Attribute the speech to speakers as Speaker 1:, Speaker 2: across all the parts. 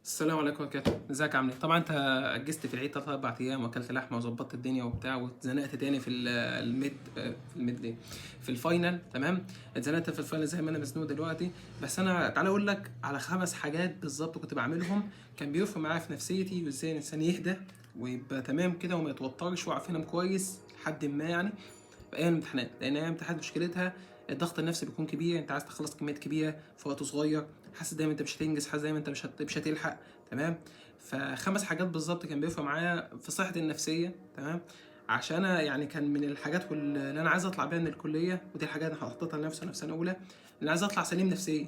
Speaker 1: السلام عليكم ورحمة الله. ازيك عامل ايه؟ طبعا انت اجزت في العيد 3 4 ايام واكلت لحمه وظبطت الدنيا وبتاع، واتزنقت تاني في ال mid، في ال mid ليه؟ في ال final. تمام، اتزنقت في ال final زي ما انا مزنوق دلوقتي. بس انا تعالى اقول لك على 5 حاجات بالظبط كنت بعملهم، كان بيفرق معايا في نفسيتي وازاي الانسان يهدى ويبقى تمام كده وما يتوترش ويعرف ينام كويس لحد ما يعني في ايام الامتحانات. لان ايام الامتحانات مشكلتها الضغط النفسي بيكون كبير، انت عايز تخلص كميات كبيرة في وقت صغير، حاسس دايما انت مش هتنجز، حاسس دايما انت مش هتلحق. تمام، فخمس حاجات بالظبط كان بيفرق معايا في صحتي النفسية. تمام، عشان انا يعني كان من الحاجات اللي انا عايز اطلع بيها من الكلية، ودي الحاجات اللي حطيتها لنفسي وانا في سنة اولى، اللي عايز اطلع سليم نفسيا.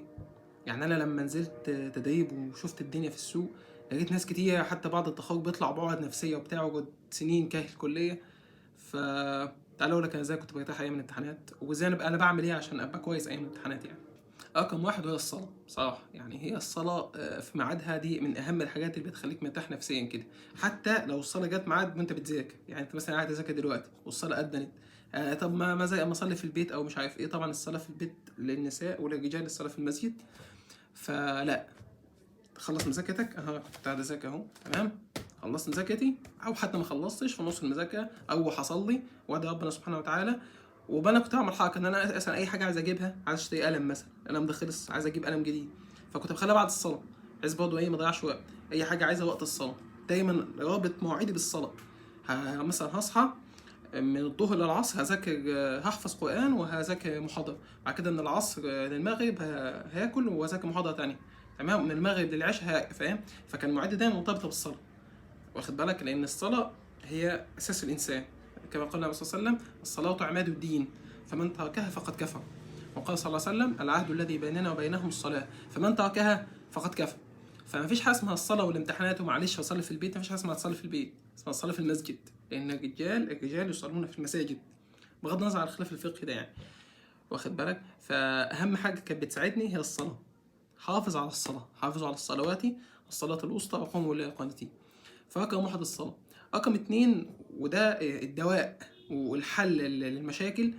Speaker 1: يعني انا لما نزلت تدريب وشفت الدنيا في السوق، لقيت ناس كتير حتى بعد التخرج بيطلع بعد نفسية وبتاع، وقعد سنين كاره الكلية. ف تعالى اقول لك انا ازاي كنت برتاح ايام الامتحانات، وازاي انا بعمل ايه عشان ابقى كويس ايام الامتحانات. يعني رقم 1 وهي الصلاة. بصراحة يعني هي الصلاة في ميعادها، دي من أهم الحاجات اللي بتخليك مرتاح نفسيا كده. حتى لو الصلاة جت ميعاد وأنت بتذاكر، يعني أنت مثلا قاعد تذاكر دلوقتي والصلاة أذنت، طب ما زي ما أصلي في البيت أو مش عارف إيه. طبعا الصلاة في البيت للنساء وللرجال الصلاة في المسجد. فلا تخلص مذاكرتك، أها كنت قاعد أذاكر أهو، تمام، خلصت مذاكرتي أو حتى ما خلصتش في نص المذاكرة أو حصل لي وأدعي ربنا سبحانه وتعالى. وبانا كنت بعمل حركة ان انا مثلا اي حاجة عايز اجيبها، عايز اشتري قلم مثلا، القلم ده خلص عايز اجيب قلم جديد، فكنت بخليها بعد الصلاة، بحيث برضه ايه ما اضيعش وقت. اي حاجة عايزها وقت الصلاة، دايما رابط مواعيدي بالصلاة. مثلا هصحى من الظهر للعصر هذاكر، هحفظ قران وهذاكر محاضرة، بعد كده من العصر للمغرب هاكل وهذاكر محاضرة تانية، تمام، من المغرب للعشاء، فاهم؟ فكان مواعيدي دايما مرتبطة بالصلاة، واخد بالك؟ لان الصلاة هي اساس الانسان، كما قال النبي صلى الله عليه وسلم: الصلاة عماد الدين، فمن تركها فقد كفر. وقال صلى الله عليه وسلم: العهد الذي بيننا وبينهم الصلاة، فمن تركها فقد كفر. فما فيش حاجة اسمها الصلاة والامتحانات ومعلش اصلي في البيت، ما فيش حاجة اسمها تصلي في البيت، اسمها الصلاة في المسجد، لان الرجال يصلون في المساجد، بغض النظر عن الخلاف الفقهي ده يعني، واخد بالك؟ فاهم حاجة كانت بتساعدني هي الصلاة. حافظ على الصلاة، حافظوا على الصلوات، الصلاة الوسطى، وقوموا لله قانتين. فرقم 1 الصلاة. رقم 2 وده الدواء والحل للمشاكل،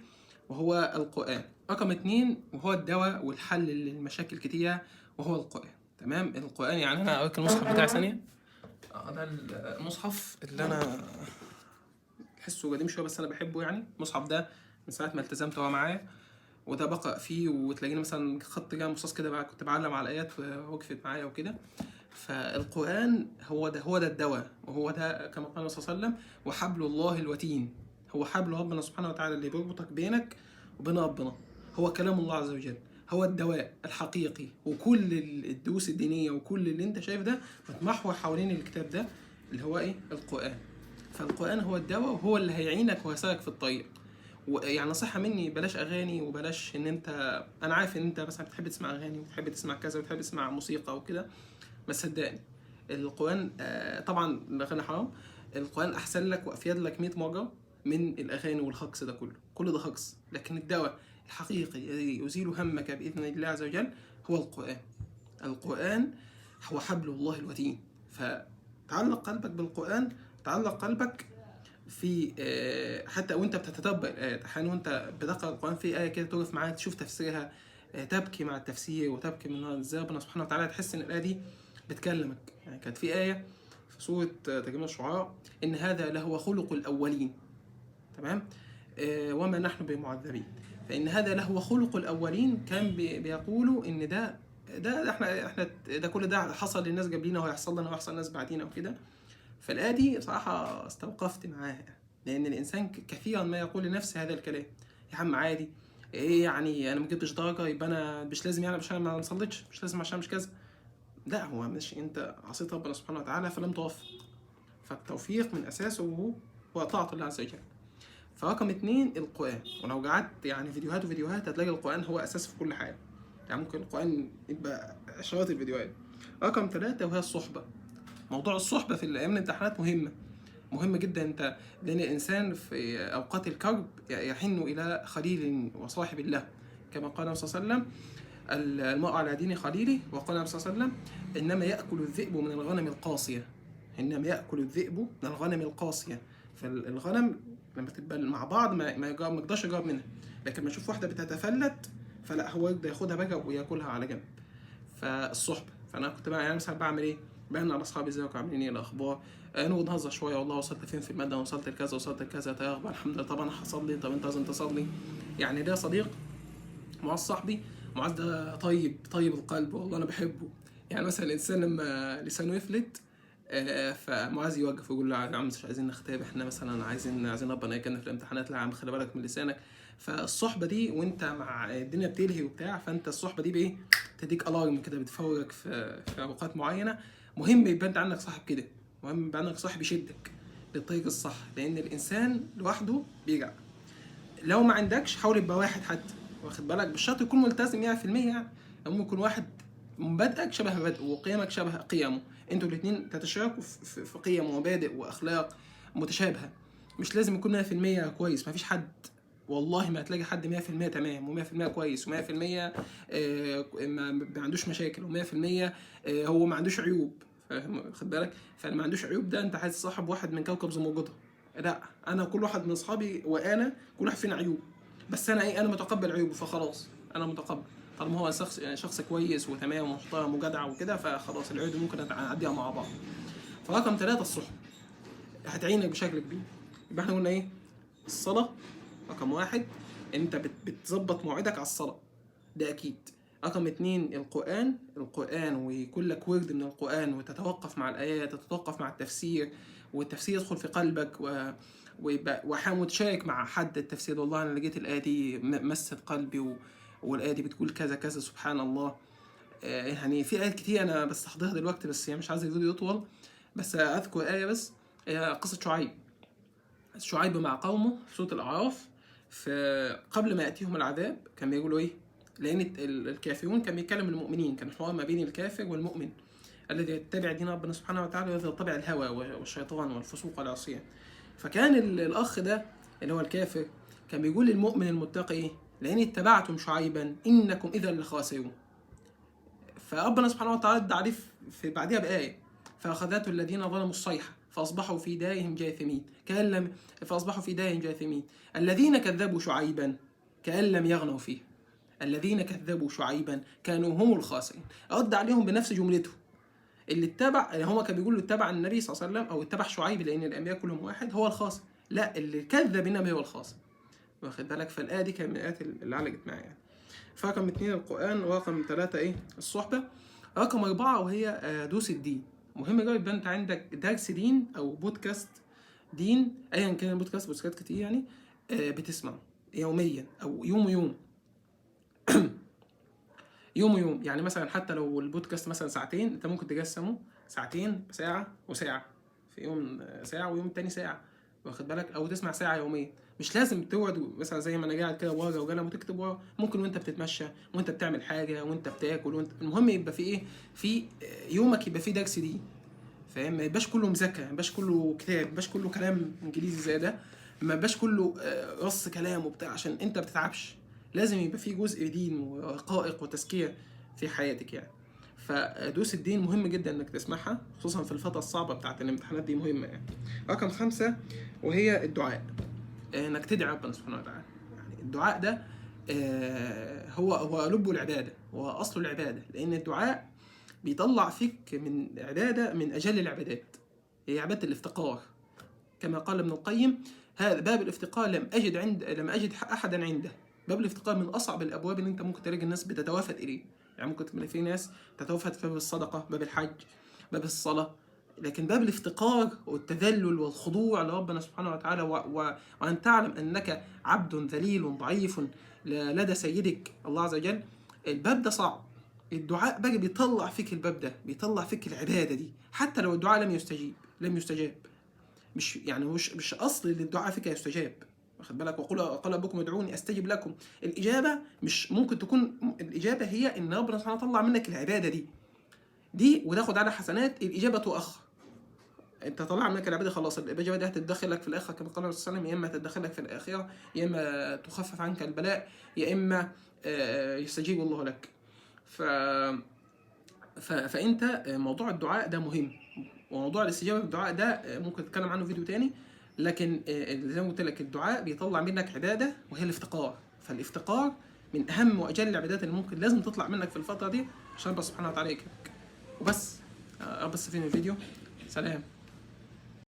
Speaker 1: وهو القرآن. رقم 2 وهو الدواء والحل للمشاكل كتيرة، وهو القرآن. تمام، القرآن يعني أنا أوريك المصحف بتاعي ثانية. ده المصحف اللي أنا بحسه قديم شوية بس أنا بحبه، يعني المصحف ده من ساعة ما التزمت هو معايا، وده بقرأ فيه، وتلاقيني مثلا خط جنب رصاص كده بقى، كنت بعلم على الآيات ووقفت معايا وكده. فالقرآن هو ده، هو ده الدواء، وهو ده كما قال صلى الله عليه وسلم: وحبل الله الوتين. هو حبل ربنا سبحانه وتعالى اللي بيربطك بينك وبين ربنا، هو كلام الله عز وجل، هو الدواء الحقيقي. وكل الدروس الدينية وكل اللي انت شايف ده متمحور حوالين الكتاب ده اللي هو ايه؟ القرآن. فالقرآن هو الدواء، وهو اللي هيعينك وهيساعدك في الطريق. ويعني نصيحة مني، بلاش أغاني، وبلاش إن أنت، أنا عارف إن أنت مثلا بتحب تسمع أغاني وبتحب تسمع كذا وبتحب تسمع موسيقى وكده، بس صدقني القرآن، طبعا الأغاني حرام، القرآن أحسن لك وأفيد لك 100 مرة من الأغاني والهجص ده كله، كل ده هجص. لكن الدواء الحقيقي الذي يزيل همك بإذن الله عز وجل هو القرآن. القرآن هو حبل الله الوتين، فتعلق قلبك بالقرآن، تعلق قلبك في حتى وانت بتتدبر الآيات، احيانا وانت بتقرأ القرآن في آية كده تقف معاك تشوف تفسيرها، تبكي مع التفسير وتبكي من ازاي ربنا سبحانه وتعالى، تحس ان الآية دي بتكلمك. يعني كانت في آية في سورة ترجمة الشعراء: إن هذا لهو خلق الأولين، تمام، وما نحن بمعذبين. فإن هذا لهو خلق الأولين، كان بيقولوا إن ده احنا ده كل ده حصل للناس قبلينا وهيحصل لنا وهيحصل للناس بعدينا وكده. فالآية دي بصراحة استوقفت معاها، لأن الإنسان كثيرا ما يقول لنفسه هذا الكلام: يا عم عادي، إيه يعني أنا ما جبتش درجة يبقى أنا مش لازم، يعني عشان ما صليتش، مش لازم عشان مش كذا. لا، هو مش أنت عصيت ربنا سبحانه وتعالى فلم توفق، فالتوفيق من أساسه هو طاعة الله عز وجل. فرقم 2 القرآن. ولو قعدت يعني فيديوهات وفيديوهات هتلاقي القرآن هو أساس في كل حاجة، يعني ممكن القرآن يبقى عشرات الفيديوهات. رقم 3 وهي الصحبة. موضوع الصحبة في الأيام الامتحانات مهمة، مهمة جدا. أنت لأن الإنسان في أوقات الكرب يحن إلى خليل وصاحب له، كما قال صلى الله عليه وسلم: المرء على دين خليله. وقال صلى الله عليه وسلم: إنما يأكل الذئب من الغنم القاصية، إنما يأكل الذئب من الغنم القاصية. فالغنم لما تبقى مع بعض ما يقدرش يجرب منها، لكن لما يشوف واحدة بتتفلت فلا، هو يقدر ياخدها بقى وياكلها على جنب. فالصحبه. فانا كنت بقى يعني مثلا بعمل ايه؟ بان على اصحابي ازيكم عاملين ايه الاخبار، نقعد نهزر شوية، والله وصلت فين في المادة، وصلت لكذا وصلت لكذا، طيب الحمد لله، طب انا حصل لي، طب انت لازم تصلي. يعني ده صديق معاذ صاحبي، معاذ ده طيب طيب القلب والله انا بحبه. يعني مثلا الانسان لما لسانه يفلت، فمعاذ يوقف ويقول له يا عم مش عايزين نختاب، احنا مثلا عايزين ربنا يكرمنا في الامتحانات، لا يا عم خلي بالك من لسانك. فالصحبه دي وانت مع الدنيا بتلهي وبتاع، فانت الصحبة دي بايه تديك alarm كده، بتفوقك في اوقات معينة. مهم يبقى انت عندك صاحب كده، مهم يبقى عندك صاحب يشدك للطريق الصح، لان الانسان لوحده بيجع. لو ما عندكش حاول يبقى واحد حتى، واخد بالك، مش شرط يكون ملتزم 100%، يعني المهم يكون واحد مبادئك شبه مبادئه وقيمك شبه قيمة، انتوا الاثنين تتشاركوا في قيم ومبادئ واخلاق متشابهة. مش لازم يكون 100% كويس، مفيش حد والله ما هتلاقي حد 100% تمام و100% كويس و100% ما عندوش مشاكل و100% هو ما عندوش عيوب، فاهم؟ خد بالك. فاللي ما عندوش عيوب ده انت عايز تصاحب واحد من كوكب زمردة. لا، انا كل واحد من اصحابي وانا كل واحد فينا عيوب، بس انا ايه، انا متقبل عيوبه، فخلاص انا متقبل طالما هو شخص كويس وتمام ومحترم وجدع وكده، فخلاص العيوب دي ممكن نعديها مع بعض. فرقم 3 الصحبة هتعينك بشكل كبير. يبقى احنا قلنا ايه؟ الصلاة رقم 1، انت بتظبط موعدك على الصلاة ده اكيد. رقم 2 القرآن، القرآن ويكون لك ورد من القرآن، وتتوقف مع الآيات، تتوقف مع التفسير، والتفسير يدخل في قلبك، ويبقى وتشارك مع حد التفسير، والله أنا لقيت الآية دي مست قلبي، والآية دي بتقول كذا كذا، سبحان الله. يعني في آيات كتير أنا بستحضرها دلوقتي، بس يعني مش عايز الفيديو يطول، بس أذكر آية بس، هي قصة شعيب. شعيب مع قومه في سورة الأعراف، قبل ما يأتيهم العذاب كان بيقولوا إيه؟ لأن الكافرون كان بيتكلم المؤمنين، كان حوار ما بين الكافر والمؤمن الذي يتبع دين ربنا سبحانه وتعالى والذي يتبع الهوى والشيطان والفسوق والعصيان. فكان الأخ ده اللي هو الكافر كان بيقول للمؤمن المتقي إيه؟ لئن اتبعتم شعيبا إنكم إذا لخاسرون. فربنا سبحانه وتعالى رد عليه في بعدها بآية، فأخذته الذين ظلموا الصيحة فأصبحوا في دارهم جاثمين كأن لم فأصبحوا في دارهم جاثمين الذين كذبوا شعيبا كأن لم يغنوا فيه، الذين كذبوا شعيبا كانوا هم الخاسرين. رد عليهم بنفس جملته اللي اتبع، اللي هو كان بيقول له اتبع النبي صلى الله عليه وسلم او اتبع شعيب، لان الانبياء كلهم واحد، هو الخاسر. لا، اللي كذب النبي هو الخاسر، واخد بالك. فالاية دي كانت من الايات اللي علقت معايا يعني. فرقم 2 القران، ورقم 3 ايه؟ الصحبة. رقم 4 وهي دروس الدين. مهم جدا يبقى انت عندك درس دين او بودكاست دين، ايا كان البودكاست، بودكاستات كتير يعني، بتسمعه يوميا او يوم ويوم يوم ويوم. يعني مثلا حتى لو البودكاست مثلا ساعتين، انت ممكن تقسمه ساعتين، ساعة وساعة، في يوم ساعة ويوم تاني ساعة، واخد بالك، او تسمع ساعة يوميا. مش لازم تقعد مثلا زي ما انا قاعد كده ورقة وقلم وتكتب ورا، ممكن وانت بتتمشى وانت بتعمل حاجة وانت بتاكل وانت، المهم يبقى في ايه، في يومك يبقى في درس دين، فاهم؟ ما يبقاش كله مذاكرة، ما يبقاش كله كتاب، ما يبقاش كله كلام انجليزي زي ده، ما يبقاش كله رص كلام وبتاع، عشان انت ما بتتعبش. لازم يبقى في جزء دين ورقائق وتزكية في حياتك يعني. فدروس الدين مهم جدا انك تسمعها، خصوصا في الفترة الصعبة بتاعت الامتحانات دي، مهمة يعني. رقم 5 وهي الدعاء، انك تدعي ربنا سبحانه وتعالى. يعني الدعاء ده هو لب العبادة، هو أصل العبادة، لأن الدعاء بيطلع فيك من عبادة من أجل العبادات، هي عبادة الافتقار. كما قال ابن القيم، هذا باب الافتقار لم أجد أحدا عنده. باب الافتقار من أصعب الأبواب اللي أنت ممكن تلاقي الناس بتتوافد إليه. يعني ممكن تلاقي في ناس تتوافد في باب الصدقة، باب الحج، باب الصلاة، لكن باب الافتقار والتذلل والخضوع لربنا سبحانه وتعالى، وأن تعلم أنك عبد ذليل ضعيف لدى سيدك الله عز وجل، الباب ده صعب. الدعاء بقى بيطلع فيك الباب ده، بيطلع فيك العبادة دي، حتى لو الدعاء لم يستجاب، مش يعني مش أصل اللي الدعاء فيك يستجاب، واخد بالك. وقل قال ربكم ادعوني استجب لكم. الإجابة مش ممكن تكون، الإجابة هي إن ربنا سبحانه وتعالى طلع منك العبادة دي وتاخد على حسنات. الإجابة تؤخر، انت طلع منك العبادة خلاص، الاجابة دي هتتدخلك في الاخرة كما قال الرسول صلى الله عليه وسلم، يا اما تتدخلك في الاخرة، يا اما تخفف عنك البلاء، يا اما يستجيب الله لك. فانت موضوع الدعاء ده مهم، وموضوع الاستجابة بالدعاء ده ممكن نتكلم عنه فيديو تاني. لكن زي ما قلت لك الدعاء بيطلع منك عباده وهي الافتقار. فالافتقار من اهم واجل العبادات اللي ممكن لازم تطلع منك في الفترة دي عشان ربنا سبحانه وتعالى يكرمك. وبس، ربنا بس فين الفيديو. سلام.